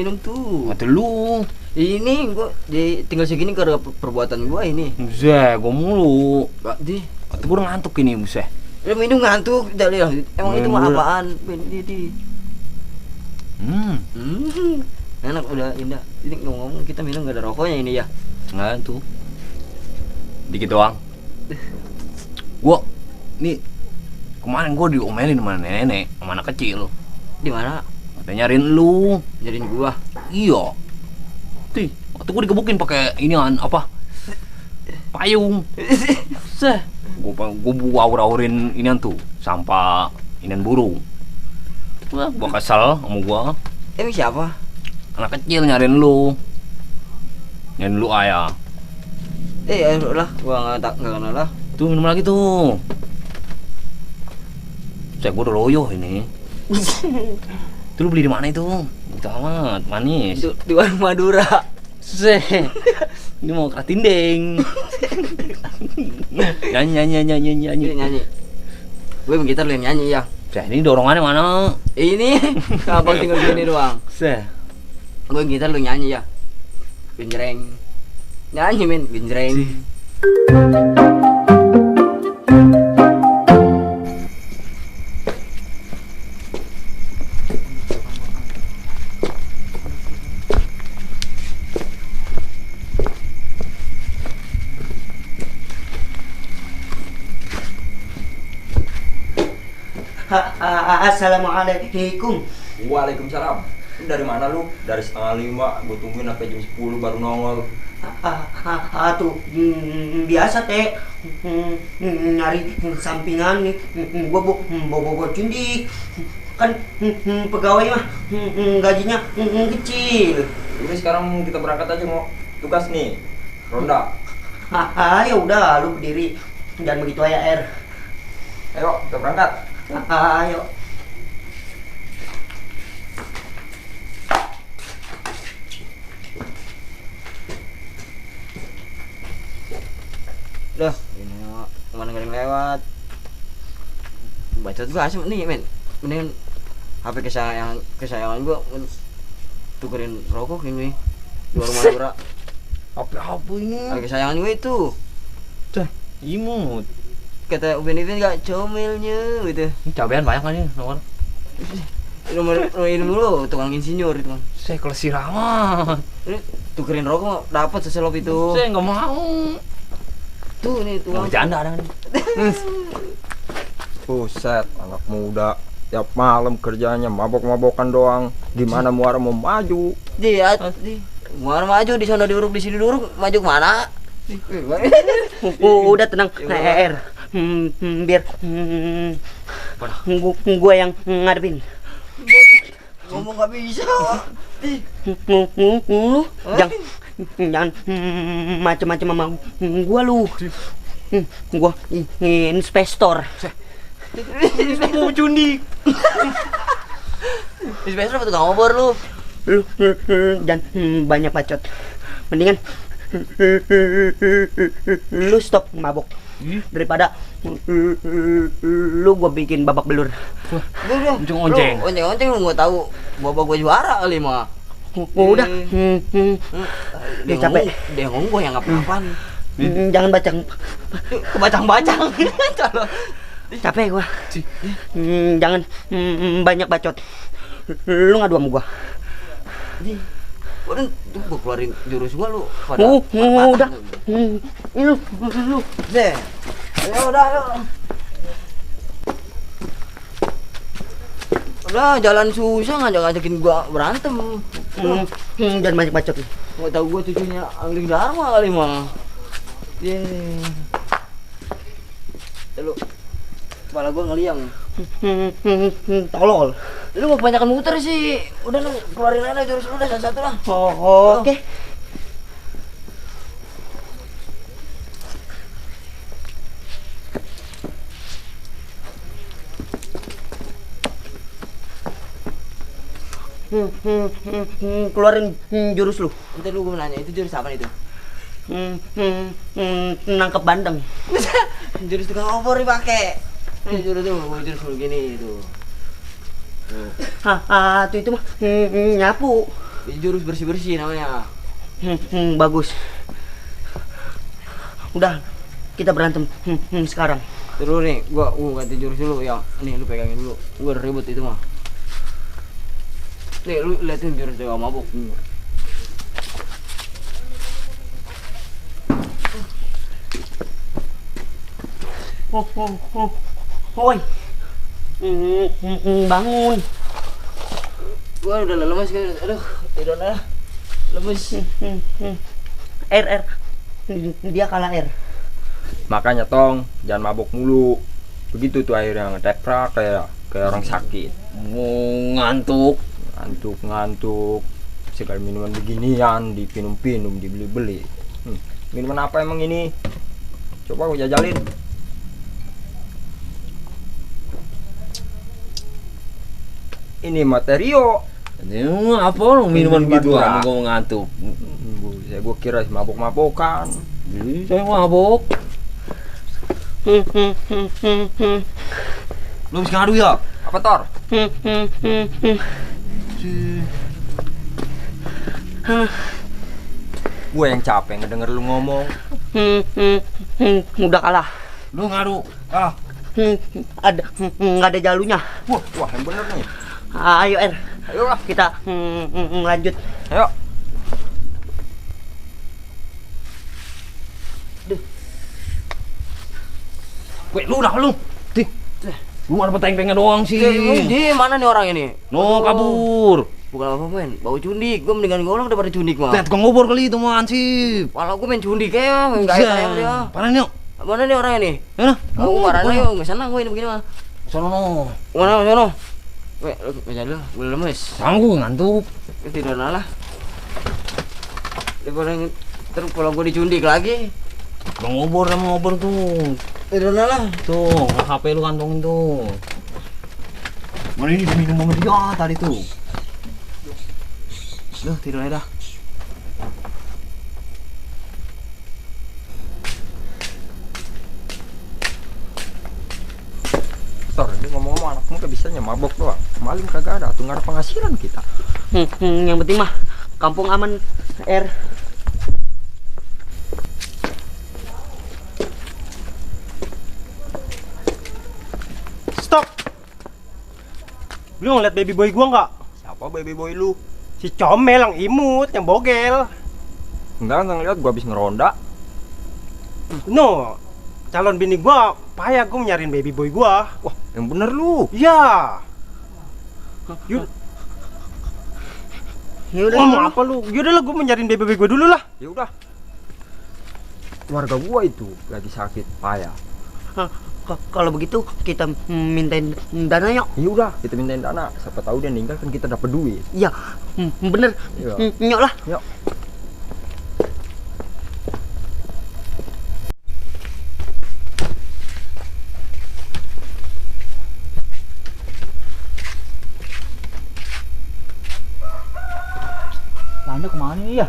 minum tuh. Mati lu. Ini gua tinggal segini karena perbuatan gua ini. Buset, gua mulu. Gak di. Mati gua udah ngantuk ini, buset. Lu minum ngantuk, jadi emang itu mah apaan? Di. Enak udah indah. Ini ngomong kita minum gak ada rokoknya ini ya. Nggak tuh. Dikit doang. Gua nih kemarin gua diomelin sama nenek sama anak kecil. Di mana? Katanya nyariin lu. Nyariin gua. Iya. Tuh, waktu gua dikebukin pakai inian apa? Payung. Seh. Gua aur-aurin inian tuh, sampah inian burung. Wah, gua kesel sama gua. Emang siapa? Anak kecil nyariin lu. Nyariin lu ayah. Ayo lah, gua nggak kenal lah. Tuh minum lagi tuh. Saya gua udah loyo ini. Itu lu beli di mana itu? Itu amat manis. Di warung Madura. Seh. Ini mau keratindeng. nyanyi. Gue main gitar lu yang nyanyi ya. Seh, ini dorongannya mana? Ini abang tinggal gini doang. Seh. Gue gitar lu nyanyi ya. Genjreng. Nyanyi men, genjreng. Assalamualaikum. Waalaikumsalam. Lu dari mana lu? Dari 4:30, gue tungguin sampai jam 10 baru nongol. Tuh biasa teh nyari sampingan nih. Gua bobo cindik kan pegawai mah gajinya kecil. Ini sekarang kita berangkat aja mau tugas nih. Ronda. Ya udah lu berdiri jangan begitu aja air. Ayo kita berangkat. Ayo. Udah, ini mana gak ada yang lewat. Bacot gua asem nih, men. Mendingan HP kesayangan gua tukerin rokok ini di warung Madura. Apa ini? HP kesayangan gua itu. Cah, imut. Kata Upin gak comelnya gitu. Ini cabean banyak kan nih nomor. Nomor ini dulu tukang insinyur itu kan. Saya kelesir amat. Ini tukerin rokok dapat seselop itu. Saya nggak mau. Tuh nih tuh. Bercanda ada nih. Buset, anak muda. Tiap malam kerjanya mabok-mabokan doang. Gimana muara mau maju? Dia muara maju di sana diuruk di sini diuruk maju kemana? Udah tenang, air. Biar gua yang ngadepin. Ngomong gak bisa. Lu jangan macam-macam sama gua lu. Gua inspektor. Mau jundik. Inspektor apa tukang obor lu? Lu jangan banyak bacot. Mendingan lu stop mabok daripada lu gua bikin babak belur. Onceng-onceng. Onceng-onceng lu gak tahu bapak gua juara kali mah. Udah. Dia capek. Dia ngomong gua yang apa-apaan. Jangan kebacang-bacang. Capek gua. Jangan banyak bacot. Lu ngadu sama gua. Udah, gua keluarin jurus gua lu. Udah. Lu. Deh. Ayo udah. Udah jalan susah ngajakin gua berantem. Jangan banyak bacot. Gak tau gua cucunya Angling Dharma kali mah. Lu kepala gua ngeliang. Tolol. Lu mau kebanyakan muter sih. Udah lu keluarin aja jurus lu dah satu-satu lah. Oke. Keluarin jurus lu. Nanti lu gue nanya itu jurus apa itu? Nangkep bandeng. Jurus tukang obor dipakai. Jurus tuh, jurus lu gini itu. Tuh itu mah nyapu. Jurus bersih-bersih namanya. Bagus. Udah, kita berantem sekarang. Terus nih, gua ganti jurus dulu yang nih lu pegangin dulu. Gua udah ribut itu mah. Nih lu liatin jurus dewa mabuk. Woi. Bangun. Gua udah lemes kan. Aduh, tidur lah. Lemes. R. Dia kalah R. Makanya tong, jangan mabok mulu. Begitu tuh akhirnya ngeteprak kayak orang sakit. Mau ngantuk. Ngantuk. Segala minuman beginian dipinum-pinum, dibeli-beli. Minuman apa emang ini? Coba aku jajalin. Ini materio. Ini apa lo minuman Minuman gitu murah. kamu ngantuk? Gue kira mabok-mabokan. Saya mabok. Lu bisa ngadu ya? Apa Tor? Gue yang capek ngedenger lu ngomong. Udah kalah. Lu ngadu. Ah, Ada nggak ada jalunya. Wah yang bener nih. Ayo R, Ayolah, kita lanjut. ayo. weh lu dah lu. Tih. Lu ada peteng-pengen doang sih. Di mana nih orang ini? No, kabur. Bukan apa men, bau cundik. Gua mendingan golong daripada cundik mah. Tet tukang ngobor kali itu mah ansip. Kalau gua main cundik ya, enggak enak dia. Panen yuk. Mana nih orangnya nih? Mana? Aku marahnya yuk, nggak senang gue ini begini mah. Sono no. Mana sono? Weh, lu kerja dulu, gue lemes. Sanggup ngantuk. Tidur lah. Daripada terus kalau gue dicundik lagi, Tukang ngobor sama ngobor tuh. tidur lah. Tuh, HP lu kantongin tuh. Mana ini minum sama dia tadi tuh. Duh, tidur aja dah. Tor, ini ngomong-ngomong anak muda bisanya mabok doang. Maling kagak ada, tuh nggak ada penghasilan kita. Yang penting mah kampung aman R. Stop! Lu ngeliat baby boy gua nggak? Siapa baby boy lu? Si comel yang imut, yang bogel. Enggak ngeliat gua habis ngeronda. No, calon bini gua payah gua nyariin baby boy gua. Wah, yang bener lu. Iya. Yuk, Ya udah. ngomong apa lu? Yaudah lah, gua mau nyariin baby boy gua dulu lah. Ya udah. Keluarga gua itu lagi sakit payah. Kalau begitu kita mintain dana yuk. Ya udah, kita mintain dana. Siapa tahu dia meninggal kan kita dapat duit. Iya, bener. Iya. Nyok lah. Yuk. Anda kemana nih ya?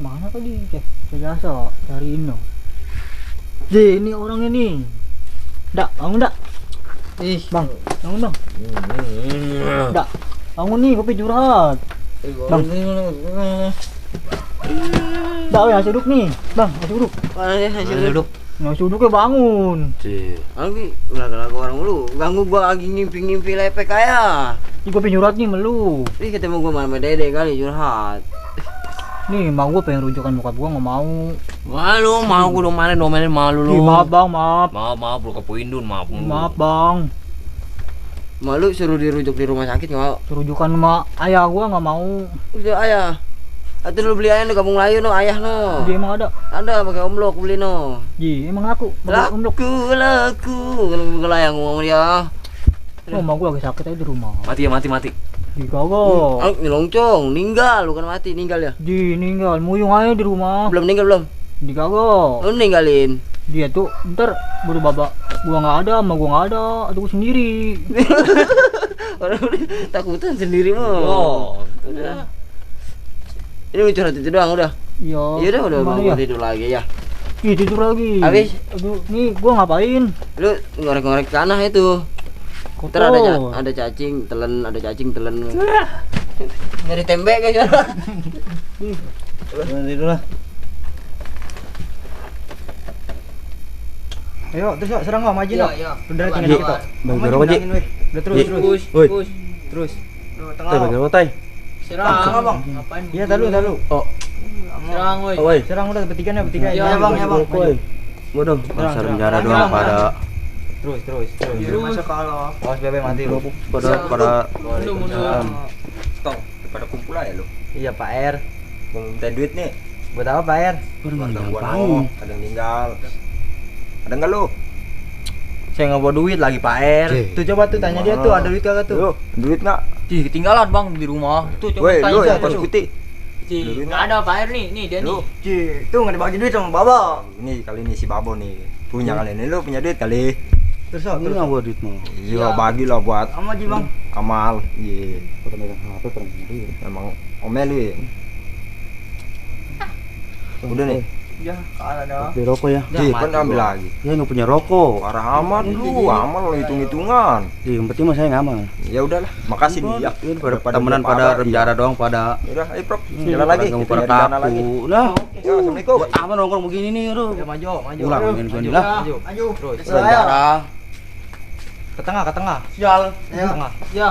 Mana tadi? Biasa cariin dong. Ini orang ini. Dak, bangun dak. Bang, bangun dong. Dak, bangun nih, kopi curhat. Bang. Dak, ya duduk nih. Bang, nasi uduk. Mana dia hasil duduk? Nasi uduknya bangun. Lagi lagu orang dulu, ganggu gua lagi ngimpi-ngimpi lepek kayak. Ini kopi curhat nih melu. Ini ketemu gua sama Dede kali curhat. Nih, mau gue pengen rujukan bokap gue nggak mau. Malu, mau gue domain malu lu. Ih, maaf bang, maaf. Maaf, lu kepoindun, maaf. Maaf bang. Malu suruh dirujuk di rumah sakit nggak mau? Rujukan sama ayah gue nggak mau. Udah ayah. Atau lu beli ayah di Kampung Melayu no, ayah no. Dia emang ada. Ada pakai omlok beli no. Ji, emang aku. Laku. Kalau yang ngomong dia. Oh, mau gue lagi sakit aja di rumah. Mati ya, mati. Di kagak. Nyelongcong, ninggal, bukan mati, ninggal ya. Di ninggal, muyung aja di rumah. Belum meninggal belum? Di kagak. Lu ninggalin. Dia tuh ntar baru babak. Gua nggak ada, sama gua nggak ada, atau gua sendiri. Orang udah takutan sendiri mah. Oh, Udah. Ini lu curhat itu doang udah. Iya. Iya udah gimana mau ya? tidur lagi ya. Ih, tidur lagi. Habis? Aduh, nih gua ngapain? Lu ngorek-ngorek tanah itu. Ntar Kotor. ada cacing, telan, ada cacing, telan. Nyari tempe kayaknya. Tidur lah. Ayo, terus yuk, serang kok, maju no. Iya. Udah tinggal Iya. dikit kok. Bagi berapa, Ji? Udah terus. Push. Terus. Tay, bagi berapa, Tay? Serang. Bang. Iya, tahu. Oh, Serang, woi. oh, woi. Serang udah bertiga. Iya, Bang, ya, Bang. Woi. Gua dong. Serang, Masa serang. rencana Serang, doang serang. pada Terus. Masuk kalau. Awas bebe mati lu. pada Mundur. stop pada kumpul aja lu. Iya, Pak R. Mau minta duit nih. Buat apa, Pak R? Keluarga gua no, ada yang meninggal. Ada enggak lu? Saya nggak bawa duit lagi, Pak R. Tuh coba tuh tanya dia tuh, ada duit kagak tuh? Lu, duit enggak? Ih, ketinggalan bang di rumah. Tuh coba Woi, tanya lu dia yang pas tuh. putih. Cih, nggak ada Pak R nih dia nih. Lu, Tuh nggak dibagi duit sama Baba. ini kali ini si Babo nih. Punya kali ini lu punya duit kali. Terus nggak bawa duit mau? Iya, bagilah buat Sama Ji Bang. Kamal. Iya. Emang omel lu ya. Udah nih. Ya, ada. Beli rokok ya. Ji, kan ambil lagi. Ya nggak punya rokok. Parah amat lu, amal hitung-hitungan. Yang penting mah saya nggak aman. Ya udahlah, makasih nih ya. Pada temenan pada rencana doang pada. Udah, ayo Prof. Jalan lagi. Kamu Kita pada nyari dana lagi. kaku. Nah, Ya, assalamualaikum. buat apa nongkrong begini nih, aduh. Ya maju. Ulang ini lah. Maju. Terus. Rencana. Ke tengah. Sial. Ke tengah. Ya.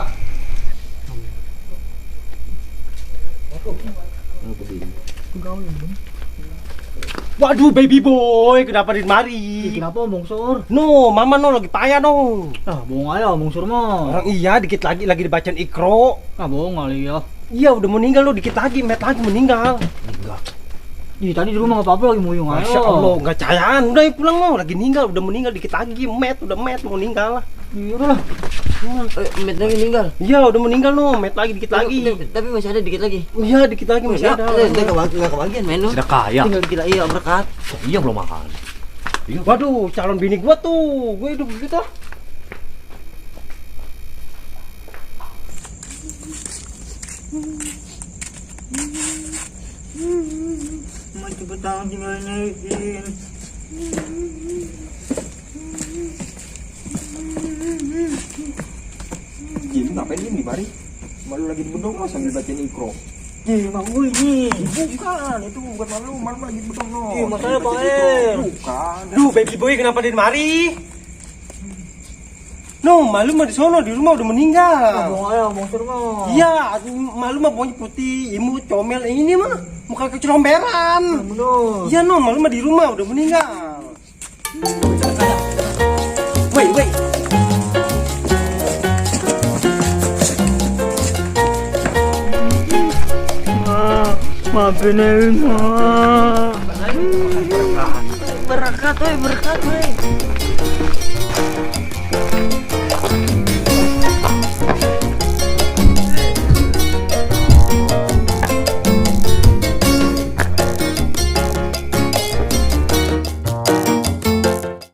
Waduh, baby boy, kenapa di mari? Kenapa bongsor? No, mama no lagi payah no. Ah, bohong aja bongsor mah. Orang iya, dikit lagi dibacain ikro. Ah, bohong kali ya. Iya, udah meninggal lo, dikit lagi, met lagi meninggal. Ih, tadi di rumah nggak apa-apa lagi muyung aja. Masya Allah, nggak cayaan. Udah yuk pulang no, lagi meninggal, udah meninggal dikit lagi, udah met mau meninggal lah. Iya udah lah. Met lagi meninggal. Iya, udah meninggal no, met lagi dikit lagi. Tapi masih ada dikit lagi. Iya, dikit lagi masih ada. Enggak kebagian men lu. Sudah kaya. Tinggal dikit lagi, iya berkat. Iya belum makan. Waduh, calon bini gua tuh, gue hidup gitu. Maju petang tinggal naikin. Ji, lu ngapain ini mari? Malu lagi di bedong lo sambil bacain ikro. Ih, Bang gue ini. Bukan, itu bukan malu lagi di bedong lo. Ih, masalah Sambil Pak bacain R. ikro. Bukan. Duh, baby boy kenapa di mari? No, malu mah di sono, di rumah udah meninggal. Bohong aja bongsor mah. Iya, malu mah pokoknya putih, imut, comel. Ini mah muka keceromberan. Bener. Iya, no, malu mah di rumah udah meninggal. Woi. Maafin ya, Ma. Berkat, woi.